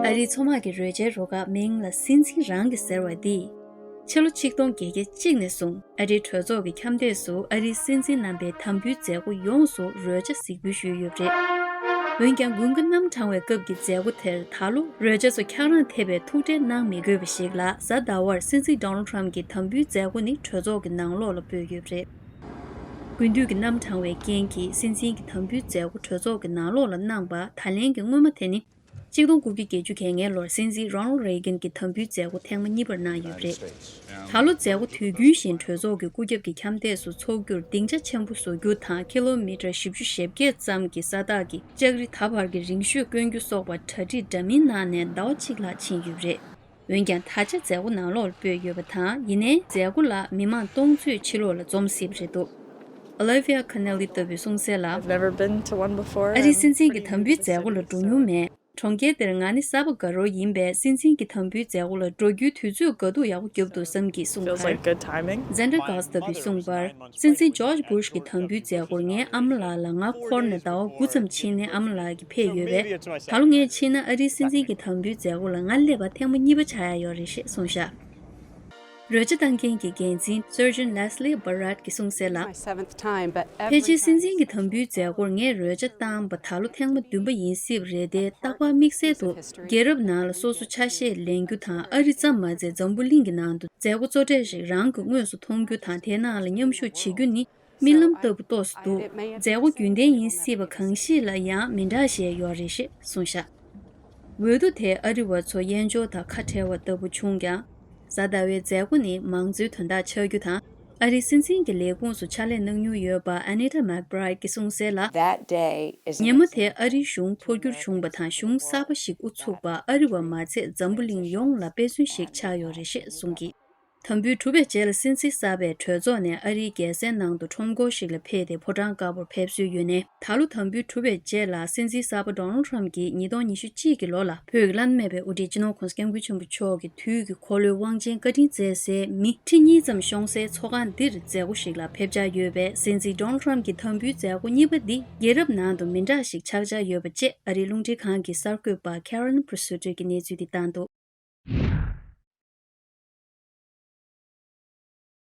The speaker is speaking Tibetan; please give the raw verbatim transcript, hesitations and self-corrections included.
ཨ་རིའི་མཚོ་དམག་གི་རོལ་ཆའི་རུ་ཁག་མིང་ལ་སྲིད་འཛིན་རང་གི་ཟེར་བ་འདིས། ཕྱི་ལོ་ཆིག་སྟོང་བརྒྱད་བརྒྱ་གཅིག་ནས་བཟུང་ཨ་རིའི་གྲོས་ཚོགས་ཀྱི་འཁྱམ་སྡེ་སུ་ཨ་རིའི་སྲིད་འཛིན་རྣམ་པའི་དམ་འབུལ་མཛད་སྒོ་ཡོངས་སུ་རོལ་ཆ་གཟིགས་འབུལ་ཞུས་ཡོད་པ་རེད། འོན་ཀྱང་དགུན་ཁ་གནམ་གྲང་བའི་སྐབས་ཀྱི་མཛད་སྒོ་དེར་ད་ལོ་རོལ་ཆ་ཚོ་འཁྱག་རང་ཐེབས་པའི་ཐུགས་ཁྲལ་གནང་མི་དགོས་པ་ཞིག་ལ། གཟའ་ཟླ་བར་སྲིད་འཛིན་ཌོ་ནལ་ཊམ་གྱི་དམ་འབུལ་མཛད་སྒོ་ནི་གྲོས་ཚོགས་ཀྱི་ནང་ལོགས་ལ་སྤོས་ཡོད་པ་རེད། དགུན་དུས་ཀྱི་གནམ་གྲང་བའི་རྐྱེན་གྱིས་སྲིད་འཛིན་གྱི་དམ་འབུལ་མཛད་སྒོ་གྲོས་ཚོགས་ཀྱི་ནང་ལོགས་ལ་གནང་པ་ད་ལན་གྱི་སྔོན་མ་དེ་ནི། ཆིག་སྟོང་དགུ་བརྒྱ་བརྒྱད་ཅུ་གྱ་ལྔའི་ལོར་སྲིད་འཛིན་རོ་ནལ་རེ་གན་གྱི་དམ་འབུལ་མཛད་སྒོ་ཐེངས་མ་གཉིས་པར་གནང་ཡོད་པ་རེད། ད་ལོ་མཛད་སྒོ་དུས་རྒྱུན་བཞིན་གྲོས་ཚོགས་ཀྱི་སྐུ་རྒྱབ་ཀྱི་འཁྱམ་སྡེ་སུ་འཚོགས་རྒྱུར་སྡིངས་ཆ་ཆེན་པོ་བཟོ་རྒྱུ་དང་། ཀི་ལོ་མི་ཊར་བཞི་བཅུ་ཞེ་བརྒྱད་ཙམ་གྱི་ས་ཐག་གི་ལྕགས་རི་ད་བར་གྱི་རིང་ཤོས་བསྐོན་རྒྱུ་སོགས་པ་གྲ་སྒྲིག་འདྲ་མིན་གནང་ནས་ཟླ་བ་གཅིག་ལྷག་ཕྱིན་ཡོད་པ་རེད། འོན་ཀྱང་ད་ཆ་མཛད་སྒོ་ནང་ལོགས་ལ་སྤོས་ཡོད་པ་དང་། ཡིན་ནའི་མཛད་སྒོ་ལ་མི་མང་སྟོང་ཚོས་ཕྱི་ལོགས་ལ་འཛོམས་སྲིད་པ་རེད་འདུག Olivia Connelly་ལྟ་བུས་གསུངས་གསལ་ལ། I've never been to one before. ཨ་རིའི་སྲིད་འཛིན་གྱི་དམ་འབུལ་མཛད་སྒོ་ལ་འགྲོ་མྱོང་མེད། གྲོང་ཁྱེར་འདིར་ང་ནི་གསར་པ་དགའ་རོགས་ཡིན་པས། སྲིད་འཛིན་གྱི་དམ་འབུལ་མཛད་སྒོ་ལ་འགྲོ་རྒྱུའི་དུས་ཚོད་དགའ་སྡུག་ཡག་པོ་རྒྱབ་འདུག་བསམ་གྱིས་གསུངས་Feels like པར། Good timing. Xander Goss་ལྟ་བུས་གསུངས་པར། སྲིད་འཛིན་ཇོརྗ་བྷུཤ་གི་དམ་འབུལ་མཛད་སྒོར་ངའི་ཨ་མ་ལགས་ལ་ང་འཁོར་ནས་ཟླ་བ་དགུ་ཙམ་ཕྱིན་ནས་ཨ་མ་ལགས་ཀྱིས་ཕེབས་ཡོད་པས། ད་ལོ་ངས་ཕྱིན་ན་ཨ་རིའི་སྲིད་འཛིན་གྱི་དམ་འབུལ་མཛད་སྒོ་ལ་ང་སླེབས་པ་ཐེངས་མ་གཉིས་པ་ཆགས་ཡ་ཡོད་རེད་ཞེས་གསུངས་བཞག་རོལ་ཆ་བཏང་མཁན་གྱི་འགན་འཛིན་Surgeon Leslie Barrett་གྱིས་གསུངས་གསལ་ལ། My seventh time, but every ཕལ་ཆེར་སྲིད་འཛིན་གྱི་དམ་འབུལ་མཛད་སྒོར་ངས་རོལ་ཆ་བཏང་པ་ད་ལོ་ཐེངས་མ་བདུན་པ་ཡིན་སྲིད་པ་རེད་དེ། རྟག་པར་དམིགས་བསལ་དུ་རྒྱལ་རབས་ནང་ལ་སོ་སོ་ཆ་ཤས་ལེན་རྒྱུ་དང་། ཨ་རི་ཙམ་མ་ཚད་འཛམ་བུ་གླིང་གི་ནང་དུ་མཛད་སྒོ་གཙོ་གྲས་ཤིག་རང་གིས་དངོས་སུ་མཐོང་རྒྱུ་དང་། དེའི་ནང་ལ་མཉམ་ཞུགས་བྱེད་རྒྱུ་ནི་རྨི་ལམ་ལྟ་བུ་ཏོག་ཙམ་འདུག་མཛད་སྒོ་རྒྱུན་ལྡན་ཡིན་སྲིད་པ་གང་ཞིག་ལ་ཡང་མི་འདྲ་ཞིག་ཡོད་རེད་ཞེས་གསུངས་བཞག་འོས་བསྡུ་དེ་ཨ་རི་བ་ཚོ་དབྱེན་སྦྱོར་དང་ཁ་བྲལ་བ་ལྟ་བུ་བྱུང་ཀྱང་། གཟའ་ཟླ་བའི་མཛད་སྒོ་ནི་མང་གཙོའི་དོན་དག་ཆགས་རྒྱུ་དང་། ཨ་རིའི་སྲིད་འཛིན་གྱི་ལས་ཁུངས་སུ་ཕྱག་ལས་གནང་མྱོང་ཡོད་པ་Anita McBride་གྱིས་གསུངས་གསལ་ལ། That day is ཉིན་མོ་དེ་ཨ་རིའི་གཞུང་འཕོ་འགྱུར་བྱུང་བ་དང་། གཞུང་གསར་པ་ཞིག་དབུ་ཚུགས་པ་ཨ་རི་བ་མ་ཚད་འཛམ་བུ་གླིང་ཡོངས་ལ་དཔེ་མཚོན་ཞིག་ཆགས་ཡོད་རེད་ཞེས་གསུངས་ཀྱིས། དམ་འབུལ་གྲུབ་པའི་རྗེས་ལ་སྲིད་འཛིན་གསར་པས་གྲོས་ཚོགས་ནས་ཨ་རིའི་རྒྱལ་སའི་ནང་དུ་ཁྲོམ་སྐོར་ཞིག་ལ་ཕེབས་ཏེ་ཕོ་བྲང་དཀར་པོར་ཕེབས་སྲོལ་ཡོད་ནས། ད་ལོ་དམ་འབུལ་གྲུབ་པའི་རྗེས་ལ་སྲིད་འཛིན་གསར་པ་Donald Trump་གྱིས་ཉིས་སྟོང་ཉི་ཤུ་གཅིག་གི་ལོ་ལ་བོད་ཀྱི་བླ་ན་མེད་པའི་དབུ་ཁྲིད་སྤྱི་ནོར་༧གོང་ས་༧སྐྱབས་མགོན་ཆེན་པོ་མཆོག་གི་དུས་ཀྱི་འཁོར་ལོའི་དབང་ཆེན་བཀའ་དྲིན་བསྩལ་སའི་མི་ཁྲི་གཉིས་ཙམ་ཤོང་སའི་ཚོགས་ཁང་འདིར་མཛད་སྒོ་ཞིག་ལ་ཕེབས་འཆར་ཡོད་པས། སྲིད་འཛིན་Donald Trump་གྱི་དམ་འབུལ་མཛད་སྒོ་གཉིས་པ་འདི་རྒྱལ་རབས་ནང་དུ་མི་འདྲ་ཞིག་ཆགས་འཆར་ཡོད་པ་བཅས་ཨ་རིའི་རླུང་འཕྲིན་ཁང་གི་གསར་འགོད་པ་Carolyn Presutti་གིས་གནས་ཚུལ་འདི་བཏང་འདུག